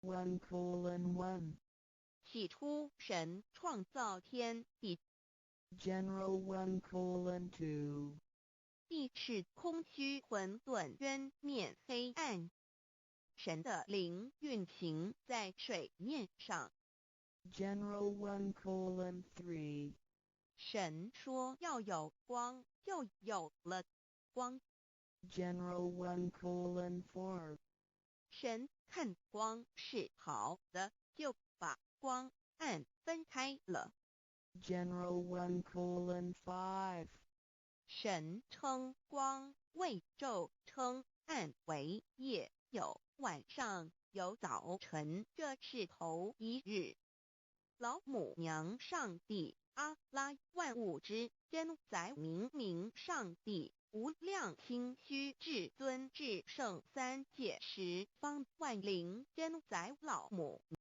1:1. 起初，神創造天地。 General 1:2. 地是空虛混沌，淵面黑暗。神的靈運行在水面上。 General 1:3. 神說要有光，就有了光。 General 1:4. 神看光是好的，就把光暗分開了。 General 1:5. 神稱光為晝，稱暗為夜，有晚上，有早晨，這是頭一日。老母娘上帝阿拉萬物之真宰明明上帝無量清虛至尊至聖三界十方萬靈真宰老母。